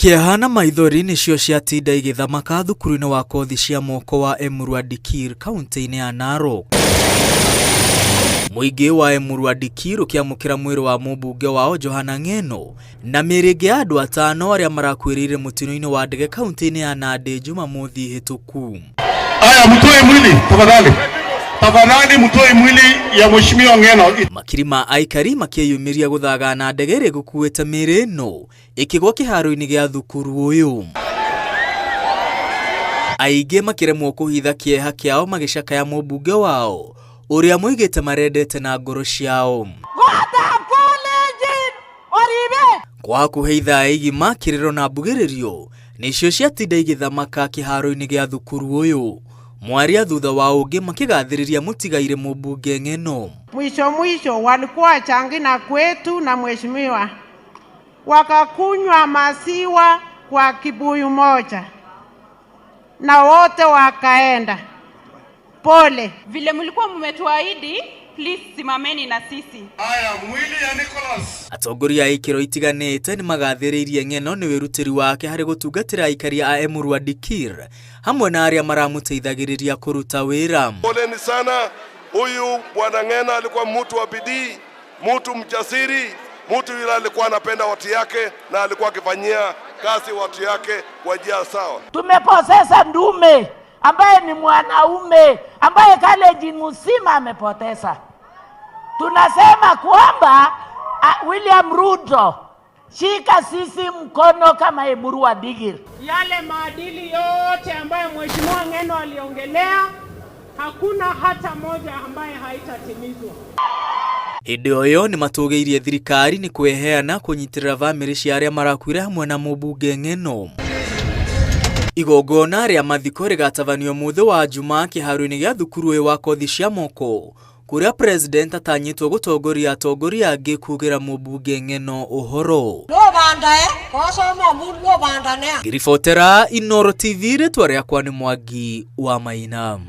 Kĩeha na maithori nĩcio ciatinda igĩthamaka thukuru-inĩ wa kothi cia moko wa Emurua Dikirr kauntĩ-inĩ ya Narok. Mũingĩ wa Emurua Dikirr ũkĩamũkĩra mwĩrĩ wa mũmbunge wao Johana Ng'eno na mĩĩrĩ ĩngĩ ya andũ atano arĩa marakuĩrĩire mũtino-inĩ wa ndege kauntĩ-inĩ ya Nandi Jumamothi hĩtũku. Aya, mtoe mwili tafadhali, tafadhali mtoe mwili ya mheshimiwa Ng'eno. Makiri ma aikari makĩyumĩria gũthagana ndege ĩrĩa ĩgũkuĩte mĩĩrĩ ĩno ĩkĩgwa kĩharo-inĩ gĩa thukuru ũyũ. Aingĩ makĩremwo kũhitha kĩeha kĩao magĩcakaya mũmbunge wao ũrĩa moigĩte marendete na ngoro ciao. Kwa hakuhĩ ithaa igima kĩrĩro na mbugĩrĩrio nĩcio ciatinda igĩthamaka kĩharo-inĩ gĩa thukuru ũyũ. Mwaria thutha wa ũngĩ makĩgathĩrĩria mũtigairĩ mũmbunge Ng'eno. Mwisho mwisho walikuwa changina kwetu na mheshimiwa wakakunywa maziwa kwa kibuyu moja na wote wakaenda. Pole. Vile mlikuwa mmetuahidi, please simameni na sisi. Aya, mwili ya Nicholas. Atongoria a ikĩro itiganĩte nĩ magathĩrĩirie Ng'eno nĩ wĩrutĩri wake harĩ gũtungatĩra aikari a Emurua Dikirr hamwe na arĩa maramũteithagĩrĩria kũruta wĩra. Poleni sana, huyu bwana Ng'eno alikuwa mtu wa bidii, mtu mjasiri, mtu yule alikuwa anapenda watu yake na alikuwa akifanyia kazi watu yake kwa njia sawa. Tumepoteza ndume ambaye ni mwanaume ambaye Kalenjin mzima amepoteza. Tunasema kwamba William Ruto, shika sisi mkono kama Emurua Dikirr. Yale maadili yote ambayo Mheshimiwa Ng'eno aliongelea, hakuna hata moja ambaye haitatimizwa. Hĩndĩ o ĩyo nĩ matũgĩirie thirikari nĩ kweheana kũnyitĩrĩra bamĩrĩ cia arĩa marakuire hamwe na mũmbunge Ng'eno. Igongona rĩa mathiko rĩgatabanio mũthĩ wa Jumaa kĩharo-inĩ gĩa thukuru ũyũ wa kothi cia moko kũrĩa president atanyĩtwo gũtongoria atongoria angĩ kugĩra mũmbunge Ng'eno ũhoro. Ngĩribotera Inooro TV rĩtwa rĩakwa nĩ Mwangi wa Maina.